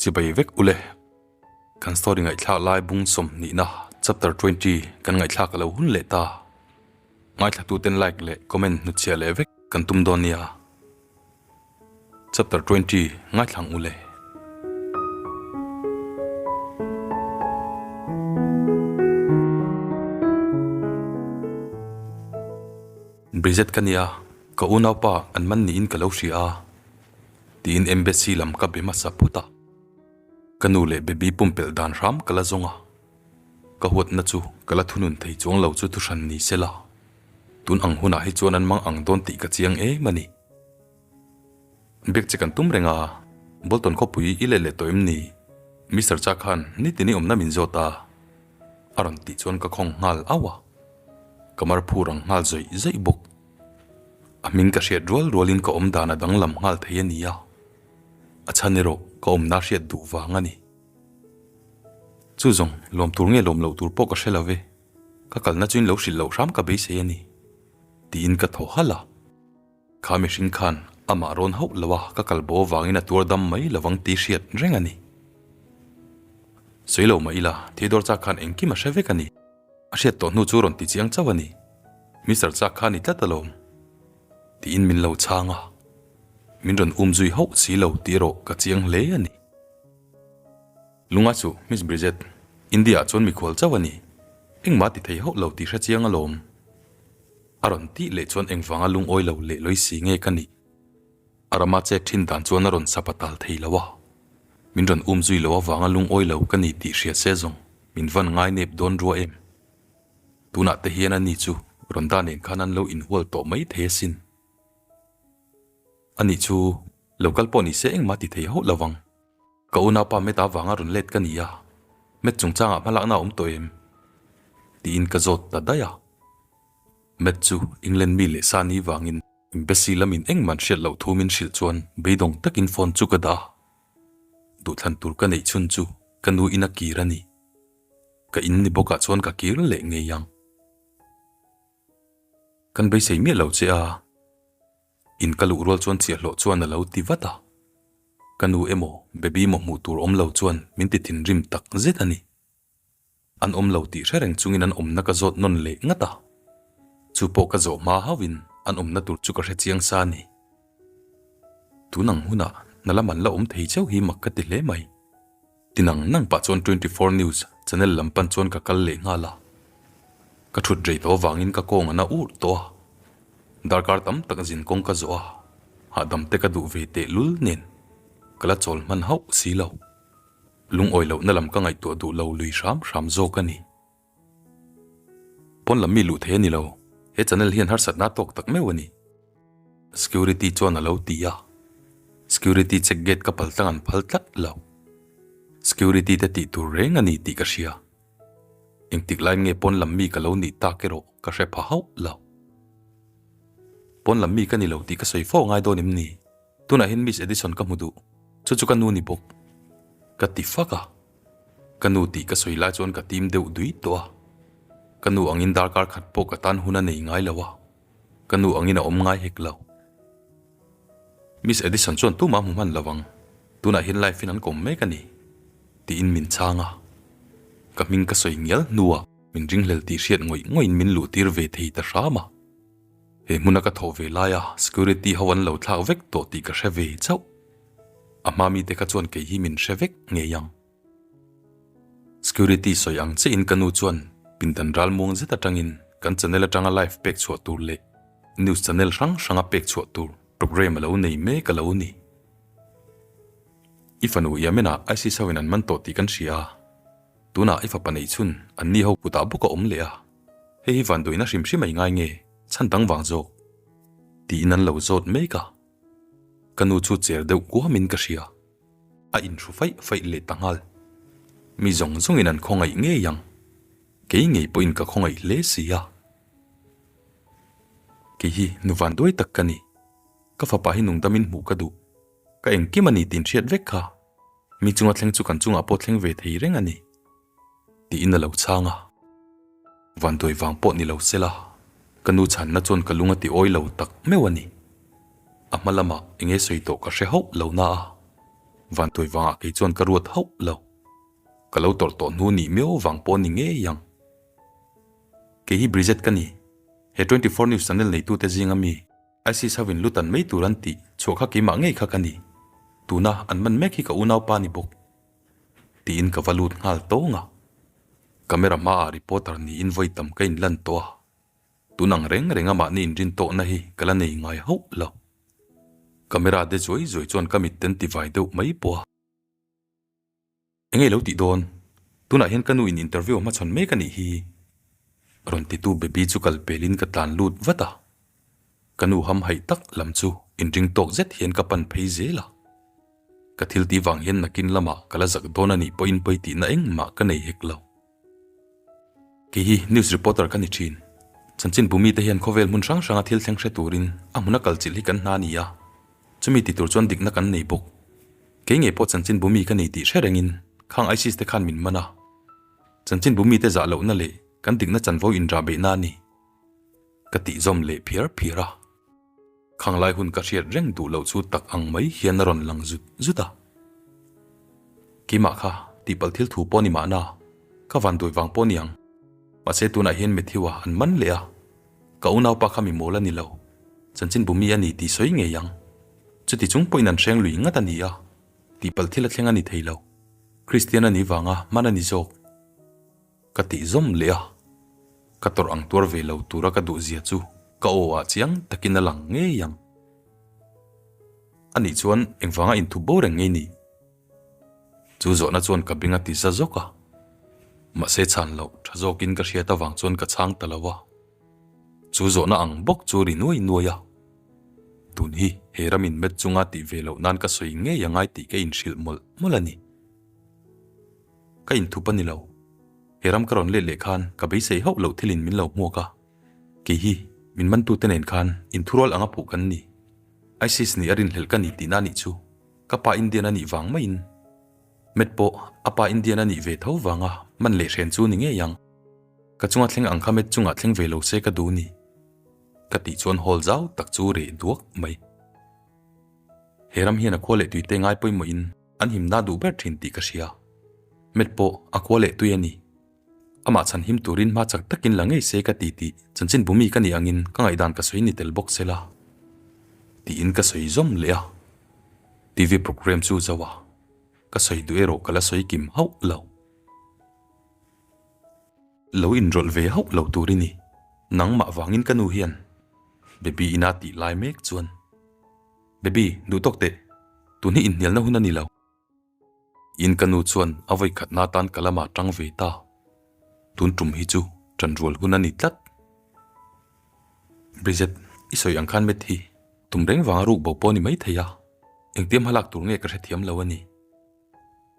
Chibai vek ule. Kan story ngaihthlak lai bung sawmhnihna chapter 20 kan ngaihthlak a lo hun leh ta. Ngaithlatuten like leh comment hnutchhiah leh vek kan tum dawn nia. Chapter 20 ngaithlang ule. Bridget ka nia, ka unaupa an man niin ka lo hria a, tiin Embassy lam ka be hmasa phut a. Ka nu leh baby pumpelh dan hram ka la zawng a, ka huatna chu ka la thunun thei chuang lo chu thuhran ni se la, tun ang hunah hi chuan an mang ang dawn tih ka chiang em a ni. Biak che kan tum reng a, Bolton khawpui i let leh tawh em ni? Mister Cha khan nitin i awmna min zawt a, a rawn tih chuan ka khawng nghal auh a, ka mar phur ang nghal zawih zawih bawk. A hming ka hriat rual rualin ka awm dan a danglam nghal thei a nia. A chhan erawh ka awmna hriat duh vang a ni. Chu zawng, lawm tur nge lawm loh tur pawh ka hre lo ve, ka kalna chu in lo hrilh loh hram ka beisei a ni, tiin ka thaw halh a. Kha mihring khan amah rawn hauh lo a, ka kal bo avangin a tuar dam mai lovang tih hriat reng a ni. Sawi lo mah ila, Theodore chak khan engkim a hre vek a ni. A hriat tawh hnu chu rawn ti chiang chauh a ni. Mister chak kha a ni tlat alawm, tiin min lo chhang a. Min rawn um zui hauh si lo tih erawh ka chiang hle a ni. Lunga chu Miss Bridget, India ah chuan mikhual chauh a ni. Engmah ti thei hauh lo tih hre chiang alawm. A rawn tih leh chuan engvanga lungawi lo leh lawih si nge ka nih? A rama chet thin dan chuan a rawn sapa tal thei lo a. Min rawn um zui lo avanga lungawi lo ka ni tih hria se zawng min van ngai nep dawn rua em? Tunah te hian a ni chu Ronda nen khan an lo inhual tawh mai thei asin. Anih chu lo kal pawh ni se engmah ti thei hauh lo vang. Ka unaupa Matt avanga rawn let ka ni a, Matt chungchangah hmalakna a awm tawh em? Tiin ka zawt ta daih a. Matt chu England mi leh sa ni vangin Embassy lamin engmah an hriat loh thu min hrilh chuan beidawng takin phone chu ka dah a. Duhthlan tur ka neih chhun chu ka nu in a kir a ni. Ka in ni bawkah chuan ka kir leh ngei ang. Kan beisei miah lo che a, in ka luh rual chuan chiahhlawh chuan a lo ti vat a. Ka nu emaw baby maw hmuh tur awm lo chuan min ti thinrim tak zet a ni. An awm lo tih hre reng chungin an awmna ka zawt nawn leh ngat a. Chu pawh ka zawh hma hauhin an awmna tur chu ka hre chiang sa a ni. Tun ang hunah hna lam an la awm thei cheu hi mak ka ti hle mai. Ti nang nang pah chuan 24 news channel lam pan chuan ka kal leh nghal a. Ka thut rei tawh avangin ka kawng a na ur tawh a. Darkar tam tak zin kawng ka zawh a, hahdam te ka duh ve teh lul nen ka la chawl hman hauh si lo. Lungawi lohna lam ka ngaihtuah duh lo lui hram hram zawk a ni. Pawn lam mi luh thei a ni lo, he channel hian harsatna tawk tak meuh a ni. Security chuan a lo ti a, security check gate ka pal tlang an phal tlat lo. Security te tih tur reng a ni tih ka hria. Engtik laiin nge pawn lam mi ka lo nih tak erawh ka hre pha hauh lo. Pawn lam mi ka ni lo tih ka sawi fo ngai dawn em ni? Tunah hian Miss Edison ka hmu duh, chu chu ka nu ni bawk. Ka ti fak a. Ka nu tih ka sawi lai chuan ka tim deuh dui tawh a. Ka nu angin darkar khat pawh ka tan hun a nei ngai lo a, ka nu angin a awm ngai hek lo. Miss Edison chuan tumah hmu hman lo ang, tunah hian live in an kawm mek a ni, tiin min chhang a. Ka hming ka sawi ngial hnuah min ringhlel tih hriat ngawih ngawih in min luh tir ve thei ta hram a. He hmuna ka thawh ve laia security ho an lo thlak vek tawh tih ka hre ve chauh. A hma mite kha chuan kei hi min hre vek ngei ang. Security sawi ang che in ka nu chuan pindan ral muang zet atangin kan channel atanga live pek chhuah tur leh news channel hrang hranga pek chhuah tur program a lo nei mek a lo ni. I fanu Yemen ah ISIS ho in an man tawh tih kan hria a, tunah i fapa neih chhun an ni ho kutah bawk a awm leh a, hei hi vanduaina hrim hrim a i ngai nge chhan dang vang zawk? Tiin an lo zawt mek a. Ka nu chu cher deuh kuamin ka hria. A inhru faih faih leh ta nghal. Mi zawng zawngin an khawngaih ngei ang. Kei ngei pawhin ka khawngaih hle si a. Kei hi nu van duai tak ka ni. Ka fapa hi nungdamin hmuh ka duh. Ka engkim a ni tih inhriat vek kha. Mi chunga thleng chu kan chungah pawh thleng ve thei reng a ni. Tiin a lo chhang a. Vanduai vang pawh ni lo sela, ka nu chhanna chuan ka lung a ti awi lo tak meuh a ni. A hma lamah eng nge sawi tawh ka hre hauh lo na a. Vantuai vangah kei chuan ka ruat hauh lo. Ka lo tawrh tawh hnu nih miau vang pawh ni ngei ang. Kei hi Bridget ka ni. He 24 News channel neitute zinga mi ISIS hovin lut an mai tur an tih chhuah kha keimah ngei kha ka ni. Tuna an man mek hi ka unaupa ni bawk. Tiin ka va lut nghal tawng a. Camera hmaah reporter niin vawi tam ka inlan tawh a. Tun ang reng reng a mahni inrin tawhna hi ka la nei ngai hauh lo. Camera de zuai zuai chuan ka mit ten tivai deuh mai pawh a. Enge lo tih dawn? Tunah hian ka nu in interview a hmachhawn mek a nih hi. Rawn titu Baby chu kal pelin ka tlan lut vat a. Ka nu hamhaih tak lam chu inring tawk zet hian ka pan phei zel a. Ka thil tih vang hian nakin lamah ka la zak dawn a nih pawhin pawi tihna engmah ka nei hek lo. Kei hi news reporter ka ni thin. Chanchin bumi te hian khawvel hmun hrang hranga thil thleng hre turin a hmuna kal chilh hi kan hna a ni a. Chumi ti tur chuan dikna kan nei bawk. Kei ngei pawh chanchin bumi ka nei tih hre rengin khang ISIS te khan min man a. Chanchin bumi te zah lohna leh kan dikna chanvo inrah beihna a ni. Ka tih zawm leh phiar phiar a. Khang lai hun ka hriat reng duh loh chu tak ang mai hian a rawn lang zut zut a. Keimah kha tihpalh thil thu pawh ni mahna, ka vanduai vang pawh ni ang. Mahse tunah hian Matthew-a an man leh a, ka unaupa kha mi mawl a ni lo, chanchin bumi a ni tih sawi ngei ang. Chuti chung pawhin an hreng lui ngat a ni a, tihpalh thil a thleng a ni thei lo. Kristian a nih vanga man a ni zawk. Ka tih zawm leh a, ka tawrh ang tuar ve lo tura ka duh zia chu ka aw ah chiang takin a lang ngei ang. Anih chuan engvanga inthup bo reng ngei ni? Chu zawhna chuan ka beng a ti za zawk a, mahse chhan loh tha zawkin ka hriat avang chuan ka chhang ta lo a. Chu zawhna ang bawk chu ri nuai nuai a, tun hi he ram in met chunga tih ve loh nan ka sawi ngei angai tih ka inhrilh mawlh mawlh a ni. Ka inthup a ni lo. He ram ka rawn let leh khan ka beisei hauh loh thilin min lo hmuak a. Kei hi min mantute nen khan inthurual anga puh kan ni. ISIS nih a rinhlelh ka ni tihna anih chu ka pa Indian a nih vang maiin Matt pawh a pa Indian a nih ve tho vanga man leh hren chu ni ngei ang. Ka chunga thleng ang kha Matt chungah thleng ve lo se ka duh ni. Ka tih chuan hall zau tak chu reh duak mai. He ram hian a khua leh tuite ngai pawimawhin An himna duh ber thin tih ka hria. Met pawh a khua leh tui a ni. Amah chhan him turin hma chak takin la ngei se ka ti tih chanchin bumi ka nih angin ka ngaihdan ka sawi ni tel bawk se la. Tiin ka sawi zawm leh a. TV programme chu zo a, ka sawi duh erawh ka la sawi kim hauh lo. Lo inrawlh ve hauh lo tur i ni. Nangmah vangin ka nu hian Baby ina tih lai mek chuan. Baby, duh tawk teh. Tun hi inhnialna hun a ni lo. In ka nu chuan a vawi khatna atan ka lamah tang ve ta. Tun tum hi chu tanrual hun a ni tlat. Bridget, i sawi ang khan met hi tum reng vanga ruk bo pawh a ni mai thei a, engtiam hmalak tur nge ka hrethiam lo a ni.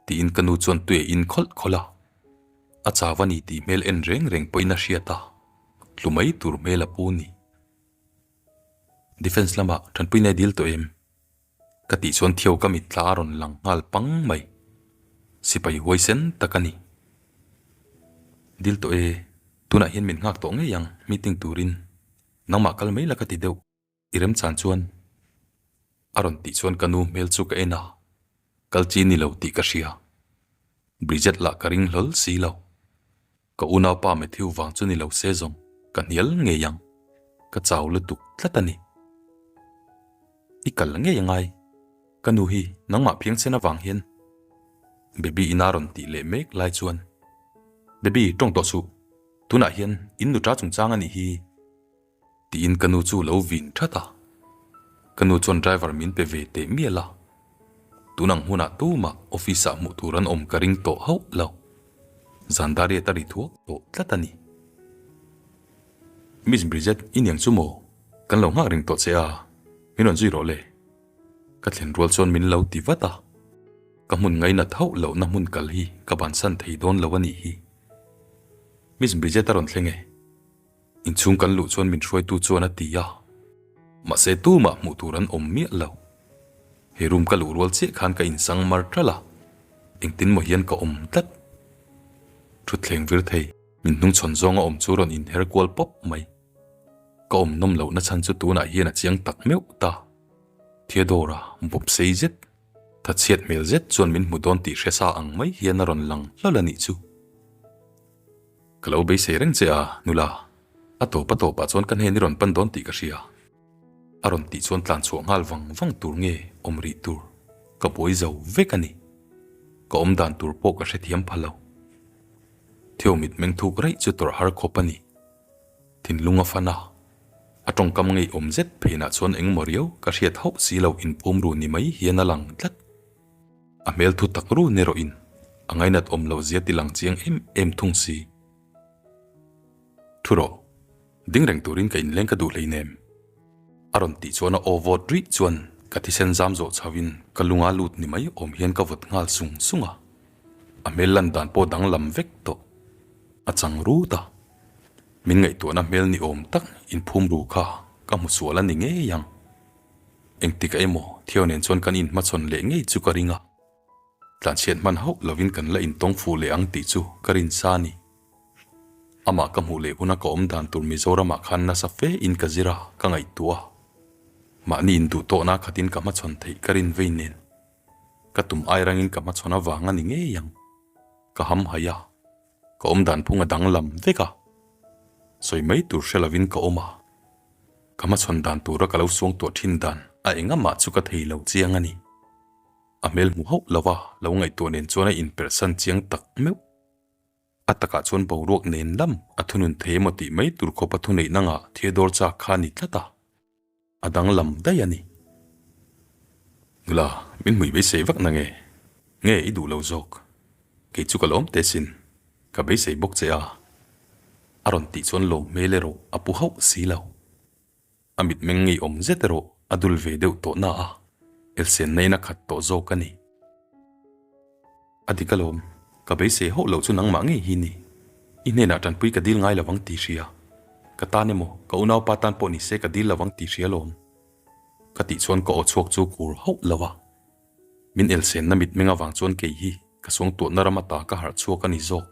Tiin ka nu chuan tui a in khawlh khawlh a. A chau a ni tih hmel en reng reng pawhin a hriat a, tlu mai tur hmel a pu ni. Defence lamah tanpui nai dil tawh em? Ka tih chuan Theo ka mitthla a rawn lang nghal pang mai. Sipai huaisen tak a ni. Dil tawh e, tunah hian min nghak tawh ngei ang meeting turin. Nangmah kal mai la ka ti deuh, i remchan chuan. A rawn tih chuan ka nu hmel chu ka en a, kal chi ni lo tih ka hria. Bridget lah ka ring hlawl si lo. Ka unaupa Matthew vang chu ni lo se zawng ka hnial ngei ang, ka chau lutuk tlat a ni. I kal ngei angai, ka nu hi nangmah phiangsen avang hian Baby ina rawn tih leh mek lai chuan Baby tawng tawh suh, tunah hian in nuṭa chungchang a nih hi. Tiin ka nu chu lo vin that a, ka nu chuan driver min pe ve teh mial a, tun ang hunah tumah office ah hmuh tur an awm ka ring tawh hauh lo, zan dariat a ri thuak tawh tlat a ni. Miss Bridget i niang chu maw? Kan lo nghak reng tawh che a, min rawn zui rawh le. Ka thlen rual chuan min lo ti vat a, ka hmun ngainat hauh lohna hmun kal hi ka bansan thei dawn lo a nih hi. Miss Bridget a rawn thleng e. Inchhung kan luh chuan min hruaitu chuan a ti a, mahse tumah hmuh tur an awm miah lo. He room ka luh rual chiah khan ka insang mar ṭalh a, engtin maw hian ka awm tlat. Thutthleng vir thei, min hnungchhawn zawnga awm chu rawn inher kual pawp mai. Ka awm nawm lohna chhan chu tunah hian a chiang tak meuh ta. Theodore-a bawp sei zet. Thatchhiat hmel zet chuan min hmu dawn tih hre sa ang mai hian a rawn lang hlawl a nih chu. Ka lo beisei reng che a, nula. A tawp a tawpah chuan ka hnen i rawn pan dawn tih ka hria. A rawn tih chuan tlan chhuah nghal vang vang tur nge awm rih tur ka buai zo vek a ni. Ka awm dan tur pawh ka hrethiam pha lo. Theo mitmeng thuk raih chu tawrh har khawp a ni. Thinlung a fan a, a tawngkam ngeiawm zet phenah chuan engmaw riau ka hriat hauh si lo inphum ru ni mai hian a lang tlat. A hmel thu tak run erawhin a ngainat awm loh zia ti lang chiang em em thung si. Thu rawh, ding reng turin ka inleng ka duh hleinem. A rawn tih chuan a aw vawt rih chuan ka thisen zam zawh chhoin ka lunga lut ni mai awm hian ka vawt nghal sung sung a. A hmel lan dan pawh danglam vek tawh. A chang rut a. Min ngaihtuahna hmel ni awm tak inphum ru kha ka hmu sual a ni ngei ang. Engtik a emaw Theo nen chuan kan inhmachhawn leh ngei chu ka ring a. Tlanchhiat hman hauh lovin kan la intawng fuh leh ang tih chu ka rin sa a ni. Amah ka hmuh leh huna ka awm dan tur Mizoramah khan nasa fe in ka zir a, ka ngaihtuah a. Mahni induhtawhna khatin ka hmachhawn theih ka rin vei nen. Ka tum ai rangin ka hmachhawn avang a ni ngei ang. Ka hamhaih a. Ka awm dan phung a danglam vek a, sawi mai tur hre lovin ka awm a, ka hmachhawn dan tura ka lo suangtuah thin dan a engamah chu ka thei lo chiang a ni. A hmel hmu hauh lova lo ngaihtuah nen chuan a inperhsan chiang tak meuh. A takah chuan boruak nen lam a thunun thei emaw tih mai tur khawpa thuneihna ngah Theodore chak kha a ni tlat a. A danglam daih a ni. Nula, min hmui beisei vak na nge? Nge i duh lo zawk? Kei chu ka lawm teh sin. Ka beisei bawk che a. A rawn tih chuan lawm hmel erawh a pu hauh si lo. A mitmeng ngeiawm zet erawh a dul ve deuh tawh na a, elsen na in a khat tawh zawk a ni. A dik alawm, ka beisei hauh loh chu nangmah ngei hi ni. I hnenah tanpui ka dil ngai lovang tih hria. Ka tan emaw, ka unaupa tan pawh ni se ka dil lovang tih hria alawm. Ka tih chuan ka aw chhuak chu kur hauh lo a. Min elsenna mitmeng avang chuan kei hi ka suangtuahna ram ata ka harh chhuak a ni zawk.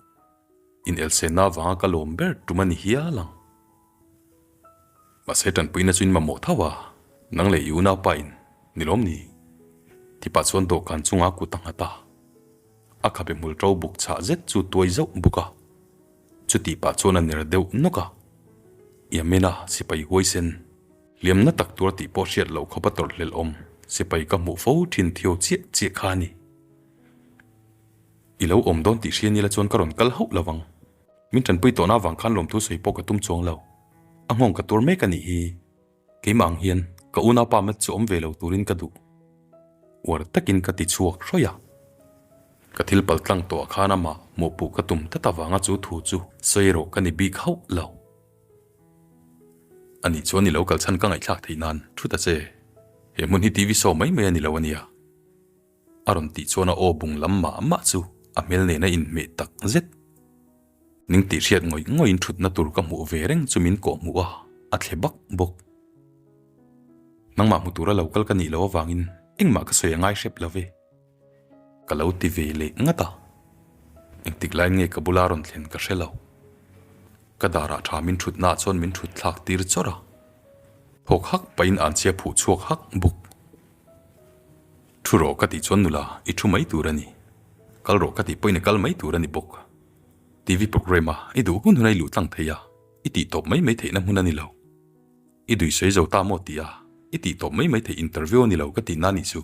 In elsenna avanga ka lawm ber tum a ni hial ang. Mahse tanpuina chu in mamawh tho a, nang leh i unaupa in ni lawm ni? Tipah chuan dawhkan chunga kut a nghat a, a khabe hmul ṭo buk chhah zet chu tuai zauh buk a, chutih pah chuan a ner deuh nawk a. Yamena sipai huaisen, hliamna tak tur tih pawh hriat loh khawpa tawrhhlelh awm sipai ka hmuh fo ṭhin thiau chiah chiah kha a ni. I lo awm dawn tih hria nila chuan ka rawn kal hauh lo vang. Min tanpui tawhna avang khan lawmthu sawi pawh ka tum chuang lo. A nghawng ka tur mek a nih hi. Keimah ang hian ka unaupa mat chu awm ve lo turin ka duh. Uar takin ka ti chhuak hrawih a. Ka thil pal tlang tawhah khan amah mawhpuh ka tum tlat avanga chu thu chu sawi erawh ka ni bik hauh lo. A nih chuan i lo kal chhan ka ngaihthlak theih nan thu ta che. He hmun hi TV show mai mai a ni lo a nia. A rawn tih chuan a aw bung lam mah mah chu a hmel nen a inhmeh tak zet. Ning tih hriat ngawih ngawihin thutna tur ka hmuh ve reng chu min kawh hmuh a, a thle bak bawk. Nangmah hmu tura lo kal ka nih loh avangin engmah ka sawi a ngai hrep lo ve. Ka lo ti ve leh ngat a, engtik laiin nge ka bula rawn thlen ka hre lo. Ka darah tha min thutnaah chuan min thut thlak tir chawrh a, thawk hak pahin anchhia phuh chhuak hak bawk. Thu rawh ka tih chuan nula i thu mai tur a ni. Kal rawh ka tih pawhin i kal mai tur a ni bawk. TV programme a i duh hun hun a i luh tlang thei a, i tih tawp mai mai theihna hmun a ni lo. I dui sawi zo ta maw tih a, i tih tawp mai mai theih interview a ni lo ka tihna a nih chu.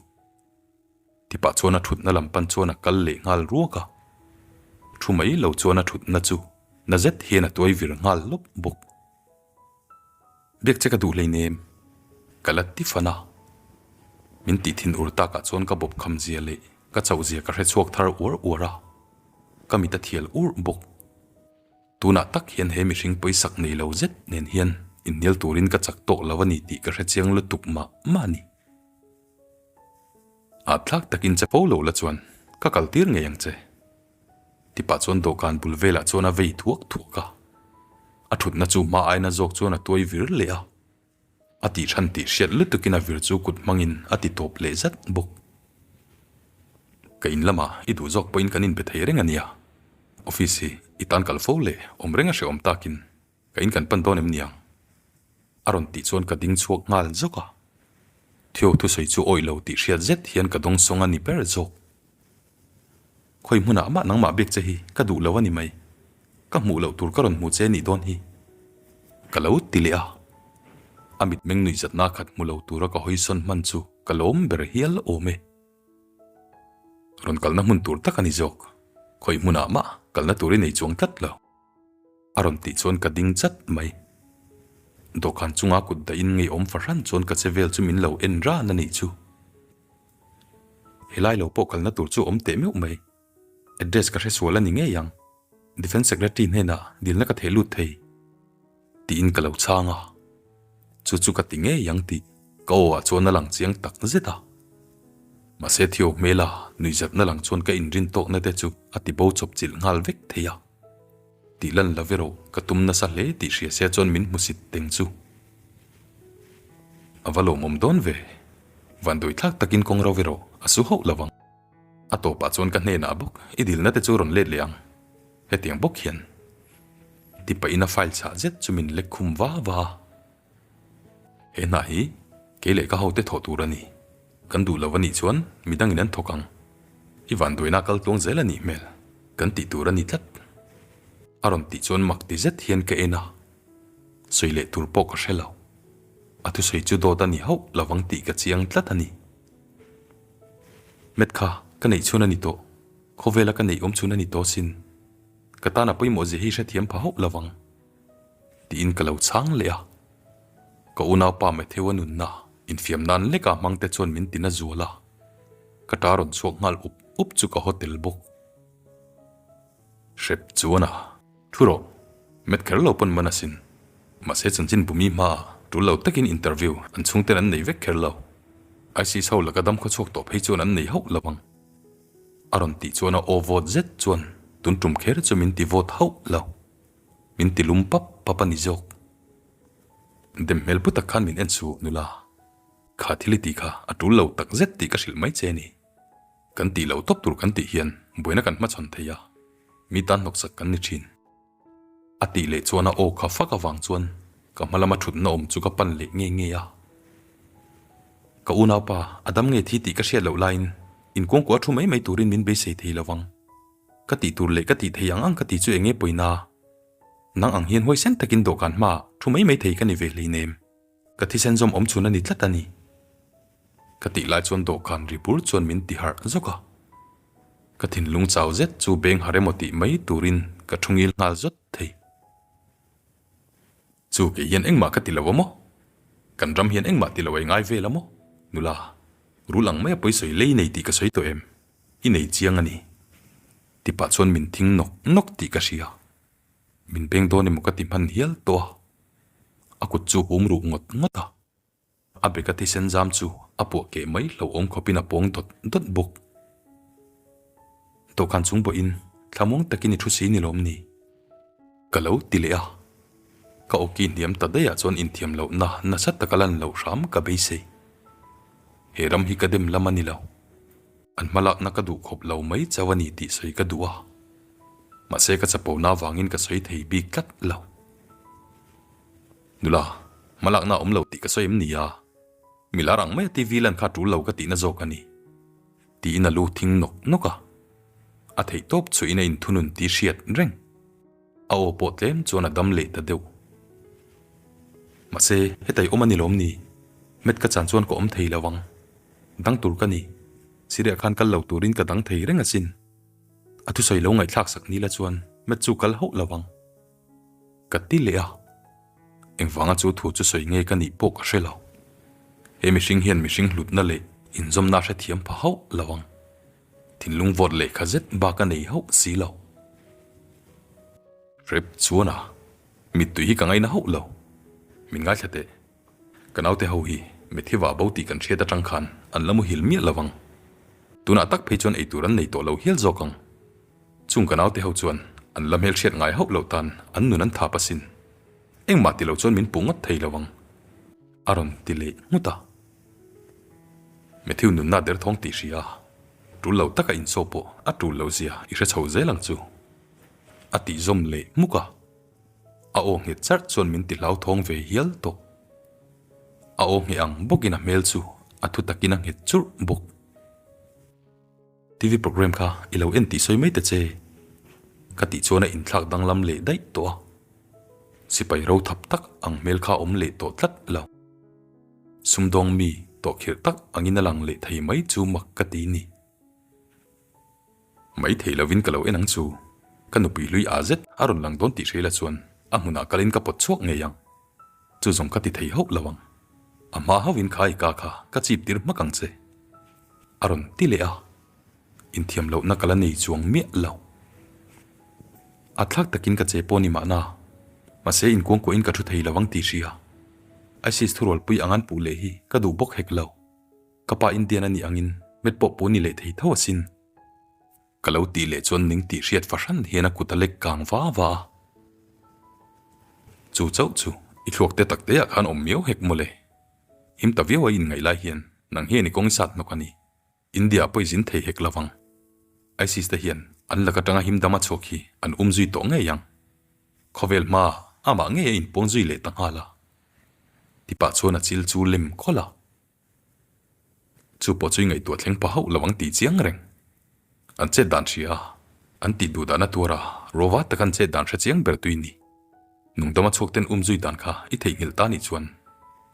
Tipah chuan a thutna lam pan chuan a kal leh nghal ruak a. Thu mai lo chuan a thutna chu na zet hian a tuai vir nghal lawp bawk. Biak che ka duh hleinem, ka la ti fan a. Min tih thin ur takah chuan ka bawp kham zia leh ka chauh zia ka hre chhuak thar uar uar a, ka mit a thial ur bawk. Tunah tak hian he mihring pawisak nei lo zet nen hian inhnial turin ka chak tawh lo a ni tih ka hre chiang lutuk mah mah a ni. Ahthlak takin che fo lo la chuan ka kaltir ngei ang che. Tipah chuan dawhkan bul velah chuan a vei thuak thuak a, a thutna chu hma aina zawk chuan a tuai vir leh a, a tih than tih hriat lutukin a vir chu kut hmangin a ti tawp leh zat bawk. Ka in lamah i duh zawk pawhin kan inbe thei reng a nia, office hi i tan kal fo leh awm reng a hrehawm takin ka in kan pan dawn em niang? A rawn tih chuan ka ding chhuak nghal zawk a. Theo thusawi chu awih lo tih hriat zet hian ka dawngsawng a ni ber zawk. Khawi hmunah mah nangmah biak che hi ka duh lo a ni mai. Ka hmuh loh tur ka rawn hmu che nih dawn hi. Ka lo ti leh a. A mitmeng nuihzatna khat hmu lo tura ka hawisawn hman chu ka lawm ber hial awm e. Rawn kalna hmun tur tak a ni zawk. Khawi hmunah mah kalna tur i nei chuang tlat lo. A rawn tih chuan ka ding chat mai. Dawhkan chunga kut dahin ngeiawm fahran chuan ka che vel chu min lo en ran a nih chu. Helai lo pawh kalna tur chu awm teh meuh mai. Address ka hre sual a ni ngei ang. Defence Secretary hnenah dilna ka theh lut thei. Tiin ka lo chhang a. Chu chu ka ti ngei ang tih ka aw ah chuan a lang chiang tak zet a. Mahse Theo hmela nuihzatna lang chuan ka inrin tawkna te chu a ti bo chawp chilh nghal vek thei a. Tih lan lo erawh ka tum nasa hle tih hria se chuan min hmusit teng chu. A va lawmawm dawn ve. Vanduai thlak takin kawng ro erawh a su hauh lo ang. A tawpah chuan ka hnenah bawk i dilna te chu rawn let leh ang. Hetiang bawk hian ti pahin a file chhah zet chu min lek khum va va a. He hna hi kei leh ka hote thawh tur a ni. Kan duh lo a nih chuan midangin an thawk ang. I vanduaina kal tluang zel a nih hmel kan tih tur a ni tlat. A rawn tih chuan mak ti zet hian ka en a, sawi leh tur pawh ka hre lo. A thusawi chu dawt a ni hauh lovang tih ka chiang tlat a ni. Met kha ka neih chhun a ni tawh, khawvela ka neih awm chhun a ni tawh sin. Ka tan a pawimawh zia hi hrethiam pha hauh lovang. Tiin ka lo chhang leh a. Ka unaupa Matthew-a nunna infiam nan leka hmangte chuan min tina zual a, ka ta rawn chhuak nghal up up chu ka haw tel bawk. Hrep chuan a thu rawh, Matt kher lo pawn man asin. Mahse chanchin bumi hmaah tul lo takin interview an chhungten an nei vek kher lo. ISIS ho laka dam khawchhuak tawh phei chuan an nei hauh lo ang. A rawn tih chuan a aw vawt zet chuan tun tum kher chu min ti vawt hauh lo. Min ti lum pap pap a ni zawk. Dem hmel pu tak khan min en suh nula. Kha thil i tih kha a tul lo tak zet tih ka hrilh mai che a ni. Kan tih loh tawp tur kan tih hian buaina kan hmachhawn thei a, mi tan hnawksak kan ni thin. A tih leh chuan a aw kha fak avang chuan ka hma lama thutna awm chu ka pan leh nge nge a. Ka unaupa a dam nge thi tih ka hriat loh laiin inkuangkuah thu mai mai turin min beisei thei lovang. Ka tih tur leh ka tih thei ang ang ka tih chu enge pawina? Nang ang hian huaisen takin dawhkan hmaah thu mai mai thei ka ni ve hleinem. Ka thisen zawm awm chhun a ni tlat a ni. Ka tih lai chuan dawhkan ri bur chuan min ti harh zawk a. Ka thinlung chau zet chu beng harh emaw tih mai turin ka thu ngil nghal zawt thei. Chu kei hian engmah ka ti lo a maw? Kan ram hian engmah ti lo ei ngai vel a maw? Nula, rul ang mai a pawisawi lei nei tih ka sawi tawh em? I nei chiang a ni. Ti pah chuan min thing nawk nawk tih ka hria. Min beng dawn emaw ka ti hman hial tawh a. A kut chu hum ruh ngawt ngawt a. A beka thisen zam chu a puah keh mai hlauhawm khawpin a pawng dawt dawt bawk. Dawhkan chung pawhin thlamuang takin i thu si ni lawm ni? Ka lo ti leh a. Ka awki hniam ta daih ah chuan inthiam lohna nasa taka lan loh hram ka beisei. He ram hi ka dem lam a ni lo. An hmalakna ka duh khawp lo mai chauh a ni tih sawi ka duh a, mahse ka chapona avangin ka sawi thei bik tlat lo. Nula, hmalakna a awm lo tih ka sawi em ni a? Milar ang maia TV lan kha a tul lo ka tihna zawk a ni, tiin a lu thing nawk nawk a. A theihtawp chhuihin a inthunun tih hriat reng. A aw pawh tlem chuan a dam leh ta deuh. Mahse, hetai awm a ni lawm ni? Met ka chan chuan ka awm thei lo ang. Dang tur ka ni. Siriah khan kal lo turin ka dang thei reng asin. A thusawi lo ngaihthlak sak ni la chuan Met chu kal hauh lo ang. Ka ti leh a. Engvanga chu thu chu sawi nge ka nih pawh ka hre lo. He mihring hian mihring hlutna leh inzawmna a hrethiam pha hauh lo ang. Thinlung vawt lehkha zet bak a nei hauh si lo. Hrep chuan a, mittui hi ka ngaina hauh lo. Min ngaithla teh. Ka naute ho hi mitthi vah bo tih kan hriat atang khan an la muhil miah lo ang. Tunah tak phei chuan eitur an nei tawh lo hial zawk ang. Chung ka naute ho chuan an la hmelhriat ngai hauh loh tan an nun an thap asin. Engmah ti lo chuan min puh ngawt thei lo ang. A rawn ti leh nghut a. Matthew nunna derthawng tih hria a, tul lo taka insaw pawh a tul lo zia i hre chho zel ang chu. A tih zawm leh hmuk a, a aw nghet charh chuan min ti hlauthawng ve hial tawh. A aw ngheh ang bawkin a hmel chu A thu takin a nghet churh bawk. TV programme kha i lo en tih sawi mai ta che. Ka tih chuan a inthlak danglam leh daih tawh a. Sipai ro thap tak ang hmel kha awm leh tawh tlat lo. Sumdawng mi tawhkhirh tak angin a lang leh thei mai chu mak ka ti ni. Mai thei lovin ka lo en ang chu. Ka nupui hlui a zet a rawn lang dawn tih hreila chuan a hmunah kalin ka pawt chhuak ngei ang. Chu zawng ka ti thei hauh lo ang. A hma hauhin kha i ka kha ka chip tir hmak ang che. A rawn ti leh a. Inthiam lohna ka la nei chuang miah lo. A thlak takin ka che pawh ni mahna. Mahse inkuangkuahin ka thu thei lo ang tih hria. ISIS thurualpui ang an puh leh hi ka duh bawk hek lo. Ka pa Indian a nih angin met pawh pu ni leh thei tho asin. Ka lo tih leh chuan ning tih hriat fahran hian a kut a lek kang va va a. Chu chauh chu i thluak te tak te ah khan awm miau hek mawle. Him ta viau a inngaih lai hian nang hian i kawng i sat hnawk a ni. India ah pawh i zin thei hek lo vang. ISIS te hian an lak atanga him dam a chhuak hi an um zui tawh ngei ang. Khawvel hma amah ngei a inpuang zui leh ta nghal a. Tipah chuan a chil chu lem khawlh a. Chu pawh chu i ngaihtuah thleng pah hauh lo ang tih chiang reng. An chet dan hria a, an tih duh dahna tuar a, rova taka an chet dan hre chiang ber tui ni. Nungdama chhuak ten um zui dan kha i theihnghilh ta nih chuan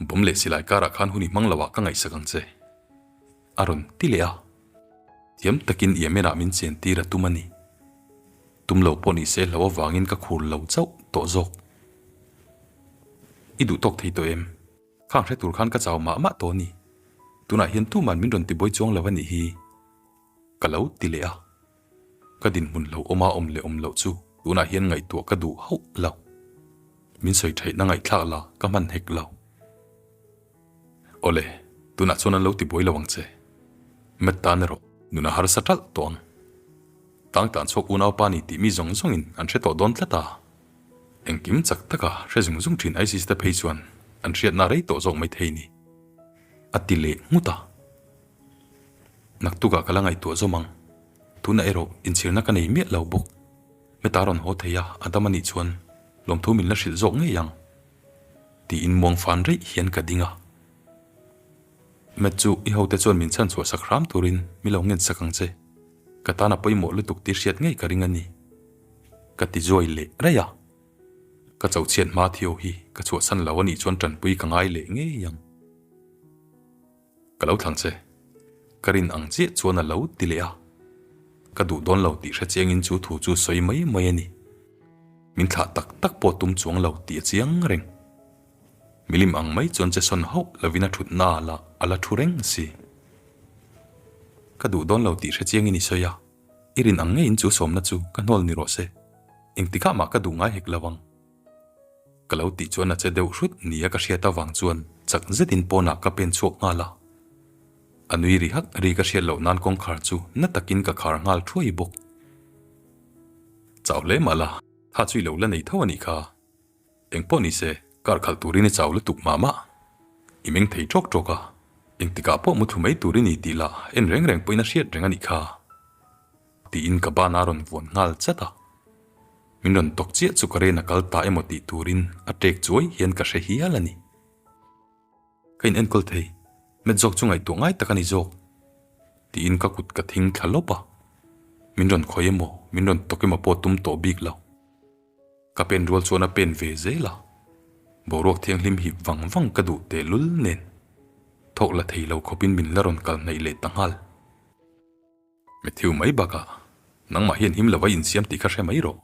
bawm leh silai karah khan hun i hmang lo ah ka ngaihsak ang che. A rawn ti leh a. Thiam takin Yemen ah min chen tir a tum a ni. Tum lo pawh ni se hlo avangin ka khur lo chauh tawh zawk. I duh tawk thei tawh em? Khang hre tur khan ka chau mah mah tawh a ni. Tunah hian tuman min rawn tibuai chuang lo a nih hi. Ka lo ti leh a. Ka dinhmun lo awma awm leh awm loh chu tunah hian ngaihtuah ka duh hauh lo. Min sawi theihna ngaihthlak la ka hman hek lo. Awle, tunah chuan an lo tibuai lo ang che. Met tan erawh nun a harsa ṭalh tawh ang. Tang tan chhuak unaupa ni tih mi zawng zawngin an hre tawh dawn tlat a. Engkim chak taka hre zung zung thin ISIS te phei chuan an hriatna rei tawh zawk mai thei ni. A ti leh nghut a. Naktukah ka la ngaihtuah zawm ang. Tunah erawh inchhirna ka nei miah lo bawk. Heta rawn haw thei a, a dam a nih chuan lawmthu min la hrilh zawk ngei ang. Tiin muang fan reih hian ka ding a. Met chu i hote chuan min chhanchhuah sak hram turin mi lo ngen sak ang che. Ka tan a pawimawh lutuk tih hriat ngei ka ring a ni. Ka ti zuai leh raih a. Ka cho chhiat hma Theo hi ka chhuahsan lo a nih chuan tanpui ka ngai leh ngei ang. Ka lo thlang che. Ka rin ang chiah chuan a lo ti leh a. Ka duh dawn lo tih hre chiangin chu thu chu sawi mai mai a ni. Min thlah tak tak pawh tum chuang lo tih a chiang reng. Milim ang mai chuan che sawn hauh lovin a thutna lah a la thu reng si. Ka duh dawn lo tih hre chiangin i sawi a. I rin ang ngeiin chu sawmna chu ka hnawl ni rawh se. Engtikah mah ka duh ngai hek lo ang. Ka lo tih chuan a che deuh hrut nia ka hriat avang chuan chak zetin pawnah ka pen chhuak nghal a. A nui ri hak ri ka hriat loh nan kawngkhar chu na takin ka khar nghal thuai bawk. Chau hle mah la, tha chu i lo la nei tho a nih kha. Engpawh ni se, kar khalh turin i chau lutuk mah mah. I meng thei ṭawk ṭawk a, engtikah pawh mu thlu mai tur i ni tih lah en reng reng pawhin a hriat reng a nih kha. Tiin ka ban a rawn vuan nghal chat a. Min rawn tawk chiah chu ka ren a kal ta emaw tih turin a ṭek chuai hian ka hre hial a ni. Ka in enkawl thei, met zawk chu ngaihtuah ngai tak a ni zawk. Tiin ka kut ka thing thla lawp a. Min rawn khawi emaw, min rawn tawk emaw pawh tum tawh bik lo. Ka pen rual chuan a pen ve zel a, boruak thianghlim hip vang vang ka duh tehlul nen thawk la thei lo khawpin min la rawn kal hnaih leh ta nghal. Matthew mai bakah nangmah hian him lova insiam tih kha hre mai rawh.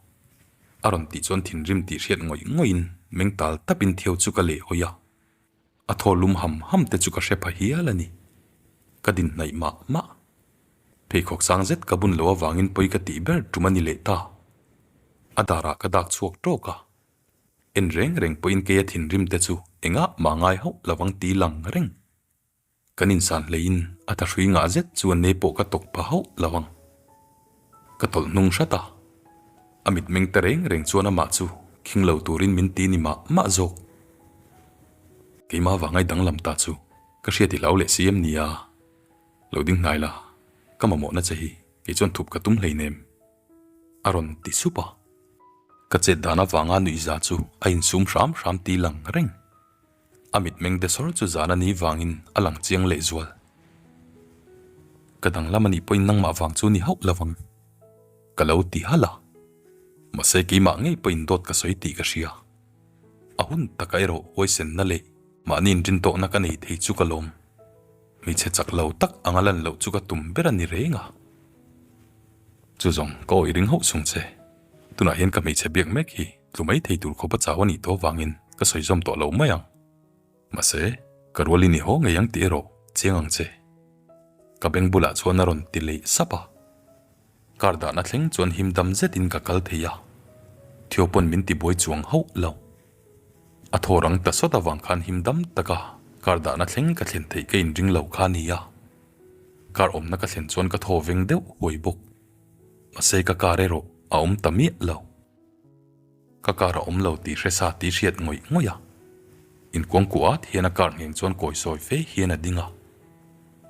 A rawn tih chuan thinrim tih hriat ngawih ngawih in meng tal tapin Theo chu ka leh hawi a, a thaw lum ham ham te chu ka hre pha hial a ni. Ka din hnaih mah mah. Pheikhawk sang zet ka bun lo avangin pawi ka tih ber tum a ni leh ta. A darah ka dak chhuak tawk a. En reng reng pawhin keia thinrim te chu engah mah ngai hauh lovang ti lang reng. Kan insan hleiin a thahrui ngah zet chu a ne pawh ka tawk pha hauh lo ang. Ka tawlh hnung hrat a. A mitmeng te reng reng chuan amah chu khing lo turin min ti ni mah mah zawk. Keimah vangai danglam ta chu ka hriat i hlau leh si em nia. Lo ding hnai la, ka mamawhna che hi kei chuan thup ka tum hleinem. A rawn ti sup a. Ka chet dan avanga nuihza chu a insum hram hram ti lang reng. A mitmeng de sawr chu zan a nih vangin a lang chiang lehzual. Ka danglam a nih pawhin nangmah vang chu ni hauh lo vang. Ka lo ti halh a. Mahse keimah ngei pawhin dawt ka sawi tih ka hria. A hun taka erawh huaisenna leh mahni inrintawkna ka nei thei chu ka lawm. Hmeichhe chak lo tak anga lan loh chu ka tum ber a ni reng a. Chu zawng ka awih ring hauh sung che. Tunah hian ka hmeichhe biak mek hi tlu mai thei tur khawpa chau a nih tawh vangin ka sawi zawm tawh lo mai ang. Mahse, ka rual i ni haw ngei ang tih erawh chiang ang che. Ka beng bulah chuan a rawn ti leh sap a. Kar dahna thleng chuan him dam zetin ka kal thei a, Theo pawn min tibuai chuang hauh lo. A thaw rang ta sawt avang khan him dam taka kar dahna thleng ka thlen theih ka inring lo kha a ni a. Kar awmna ka thlen chuan ka thaw veng deuh huai bawk. Mahse ka kar erawh a awm ta miah lo. Ka kar a awm lo tih hre sa tih hriat ngawih ngawih a. Inkuangkuah at hian a kar ngheng chuan kawi sawi fe hian a ding a.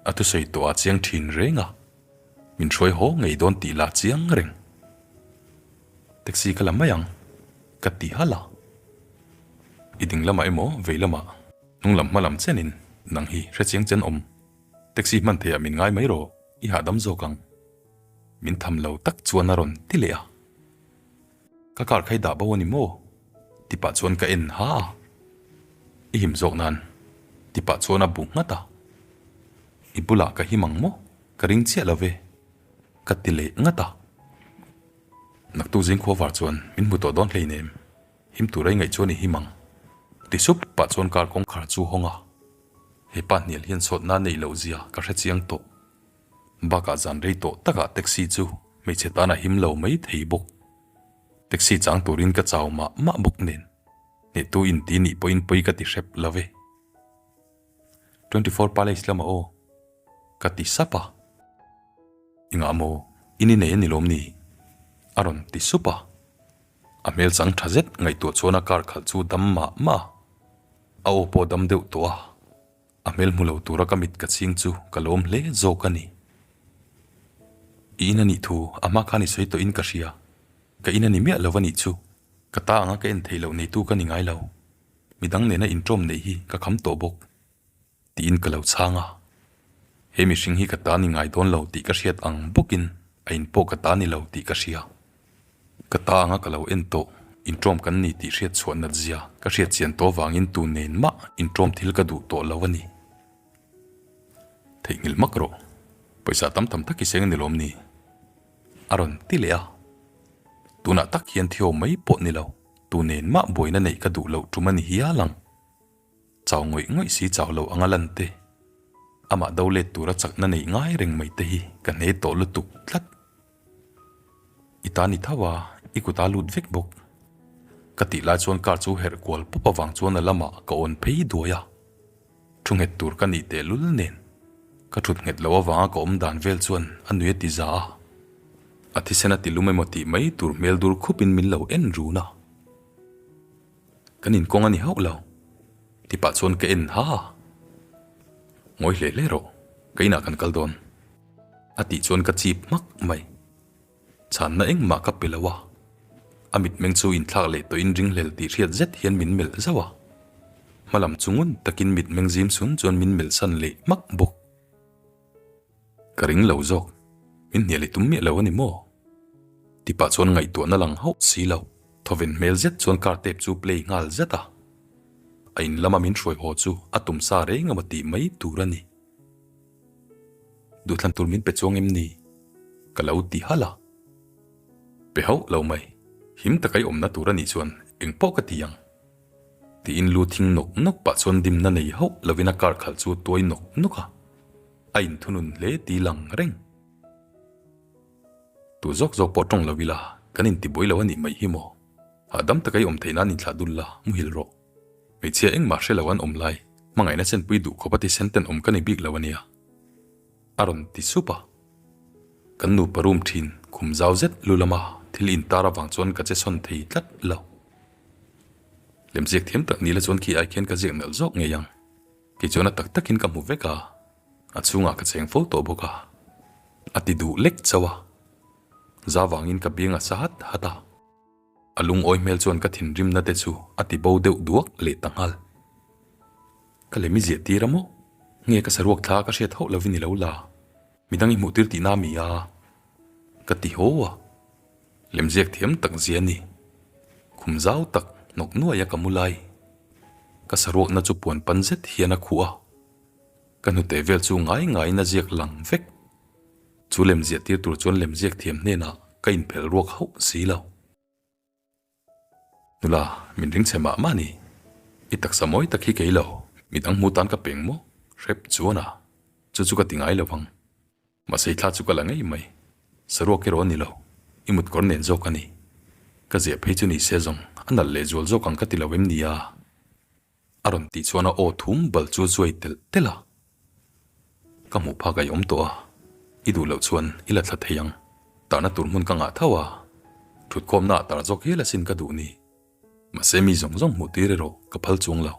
A thusawi tawh a chiang thin reng a. Min hruai haw ngei dawn tih la chiang reng. Taxi ka la mai ang, ka ti halh a. I ding lamah emaw vei lamah hnung lam hma lam chenin nang hi hre chiang chen awm. Taxi hman theiah min ngai mai rawh, i hahdam zawk ang. Min tham lo tak chuan a rawn ti leh a. Ka car kha i dah bo a ni maw? Ti pah chuan ka en ha a. I him zawk nan. Ti pah chuan a bu nghat a. I bulah ka him ang maw? Ka ring chiah lo ve. Ka ti leh ngat a. Naktuk zing khua var chuan min hmu tawh dawn hleinem. Him tur a i ngaih chuan i him ang. Ti sup pah chuan car kawngkhar chu hawng a. He pa hnial hian sawtna neih loh zia ka hre chiang tawh. Bakah zan rei tawh takah taxi chu hmeichhe tan a him lo mai thei bawk. Taxi chang turin ka chau mah mah bawk nen. Hnehtu inti nih pawhin pawi ka ti hrep lo ve. 24 Palace lamah aw. Ka ti sap a. Engah maw i ni nei a ni lawm ni? A rawn ti sup a. A hmel chang tha zet ngaihtuah chuan a car khalh chu dam mah mah a. A aw pawh dam deuh tawh a. A hmel hmu lo tura ka mit ka ching chu ka lawm hle zawk a ni. I in a nih thu a hma khan i sawi tawhin ka hria. Ka in a ni miah lo a nih chu. Ka ta anga ka en theih loh neitu ka ni ngai lo. Midang nena inṭawm neih hi ka kham tawh bawk. Tiin ka lo chhang a. He mihring hi ka ta ni ngai dawn lo tih ka hriat ang bawkin a in pawh ka ta ni lo tih ka hria. Ka ta anga ka lo en tawh, inṭawm kan ni tih hriat chhuah nat zia ka hriat chian tawh vangin tu nen mah inṭawm thil ka duh tawh lo a ni. Theihnghilh hmak rawh, pawisa tam tam tak i seng a ni lawm ni? A rawn ti leh a. Tunah tak hian Theo mai pawh ni lo, tu nen mah buaina neih ka duh loh tum a ni hial ang. Chau ngawih ngawih si chau lo anga lan te, amah do let tura chakna neih ngai reng mai te hi ka hne tawh lutuk tlat. I ta ni tho a, i kut a lut vek bawk. Ka tih lai chuan car chu herh kual pawp avang chuan a lamah ka awn phei duai a. Thu nghet tur ka nih tehlul nen ka thut nghet loh avanga ka awm dan vel chuan a nui a ti za a. A thisen a ti lum emaw tih mai tur hmel dur khupin min lo en run a. Kan inkawng a ni hauh lo. Ti pah chuan ka en ha a. Ngawi hle hle rawh, ka inah kan kal dawn. A tih chuan ka chip hmak mai. Chhanna engmah ka pe lo a. A mitmeng chu inthlak leh tawhin ringhlel tih hriat zet hian min melh zauh a. Hmalam chu ngun takin mitmeng zim sun chuan min melh san leh hmak bawk. Ka ring lo zawk, min hnial i tum miah lo a ni maw? Ti pah chuan ngaihtuahna lang hauh si lo. Thawven hmel zet chuan car tape chu play nghal zet a. A in lama min hruai haw chu a tum sa reng emaw tih mai tur a ni. Duhthlan tur min pe chuang em ni? Ka lo ti halh a. Pe hauh lo mai, him taka i awmna tur a nih chuan eng pawh ka ti ang. Tiin lu thing nawk nawk pah chuan dimna nei hauh lovin a car khalh chu tuai nawk nawk a. A inthunun hle ti lang reng. Tu zawk zawk pawh tawng lo ila, kan intibuai lo a nih mai hi maw? Hahdam taka i awm theih nan inthlah dul la, muhil rawh. Hmeichhia engmah hre lo an awm lai, hmangaihna chenpui duh khawp a ti sen ten awm ka ni bik lo a nia. A rawn ti sup a. Kan nupa room thin khum zau zet lu lama thil intar avang chuan ka che sawn thei tlat lo. Lemziak thiam tak ni la chuan khi ai khian ka ziak nalh zawk ngei ang. Kei chuan a tak takin ka hmu vek a, a chhungah ka cheng fo tawh bawk a. A ti duh lek chauh a. Za vangin ka biang a sa hat hat a. A lungawi hmel chuan ka thinrimna te chu a ti bo deuh duak leh ta nghal. Ka lem i ziah tir a maw? Nge ka saruak thla ka hriat hauh lovin i lo la? Midang i hmuh tir tihna a mi a? Ka ti haw a. Lemziak thiam tak zia a ni. Khum zau tak hnawk nuai a ka mu lai. Ka saruakna chu puan pan zet hian a khuh a. Ka hnute vel chu ngai ngaiin a ziak lang vek. Chu lemziah tir tur chuan lemziak thiam hnenah ka inphelh ruak hauh si lo. Nula, min ring chhe mah mah ni. I taksa mawi tak hi kei lo, midang hmu tan ka peng maw? Hrep chuan a, chu chu ka ti ngai lo vang. Mahse i thla chu ka la ngei mai. Saruak erawh a ni lo, i mutkawr nen zawk a ni. Ka ziah phei chu ni se zawng, a nalh leh zual zawk ang ka ti lo em nia? A rawn tih chuan a aw thum bal chu zuai telh telh a. Ka hmuh phak a i awm tawh a, i duh loh chuan i la thla thei ang. Tarna tur hmun ka ngah tho a, thutkhawmna ah tar zawk hial asin ka duh ni. Mahse mi zawng zawng hmuh tir erawh ka phal chuang lo.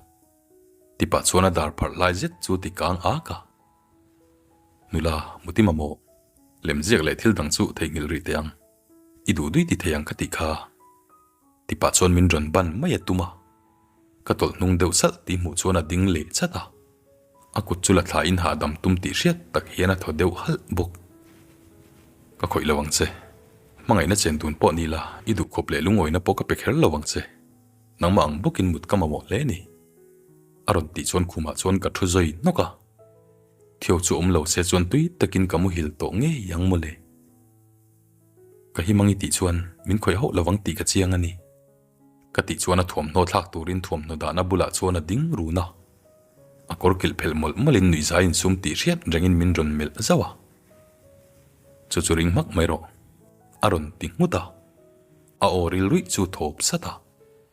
Tipah chuan a dar pharh hlai zet chu ti kang ak a. Nula, muti mamawh, lemziak leh thil dang chu theihnghilh rih teh ang. I duh dui ti thei ang ka tih kha. Tipah chuan min rawn ban mai a tum a, ka tawlh hnung deuh salh tih hmuh chuan a ding leh chat a. A kut chu la thlain hahdam tum tih hriat tak hian a thaw deuh halh bawk. Ka khawih lo ang che. Hmangaihna chen dun pawh ni la, i duhkhawp leh lungawina pawh ka pe kher lo ang che. Nangmah ang bawkin mut ka mamawh hle ni. A rawn tih chuan khumah chuan ka thu zawi hnawk a. Thio chu awm lo se chuan tui takin ka muhil tawh ngei ang mawle. Ka hi mang i tih chuan min khawih hauh lovang tih ka chiang a ni. Ka tih chuan a thuamhnaw thlak turin thuamhnaw dahna bulah chuan a ding run a. A kawr kilh phelh mawlh mawlhin nuihzai insum tih hriat rengin min rawn melh zauh a. Chu chu ring hmak mai rawh. A rawn ti nghut a. A aw ril ruih chu thawp sat a,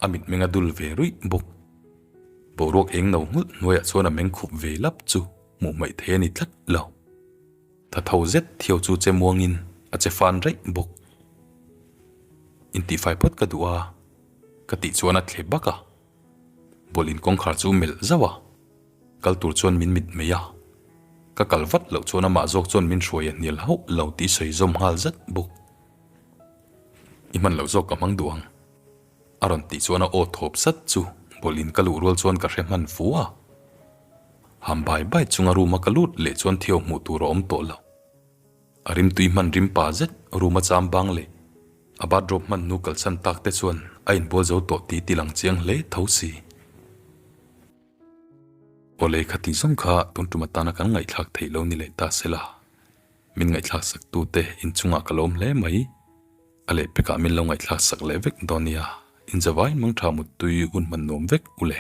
a mitmeng a dul ve ruih bawk. Boruak eng no nghulh hnuaiah chuan a meng khup ve lap chu hmuh hmaih thei a ni tlat lo. Tha tho zet thiau chu che muangin a che fan raih bawk. Intihfai phawt ka duh a, ka tih chuan a thle bak a. Bawlh in kawngkhar chu melh zauh a, kal tur chuan min mit mai a. Ka kal vat loh chuan amah zawk chuan min hruai a hnial hauh lo tih sawi zawm nghal zat bawk. I hman loh zawk ka hmang duh ang. A rawn tih chuan a aw thawp sat chu bawlh in ka luh rual chuan ka hre hman fu a. Ham bai bai chunga room a ka lut leh chuan Theo hmuh tur a awm tawh lo. A rimtui hman rim pa zet room a cham bang leh a bathrobe hman hnu kalsan tak te chuan a inbual zo tawh tih ti lang chiang hle tho si. Awle khati zawng kha tun tum atana kan ngaihthlak theih lo ni leh ta sela. Min ngaihthlak sak tute inchungah ka lawm hle mai. A lehpekah min lo ngaihthlak sak leh vek dawn nia, inzavai mangtha muttui hun hman nuam vek u le.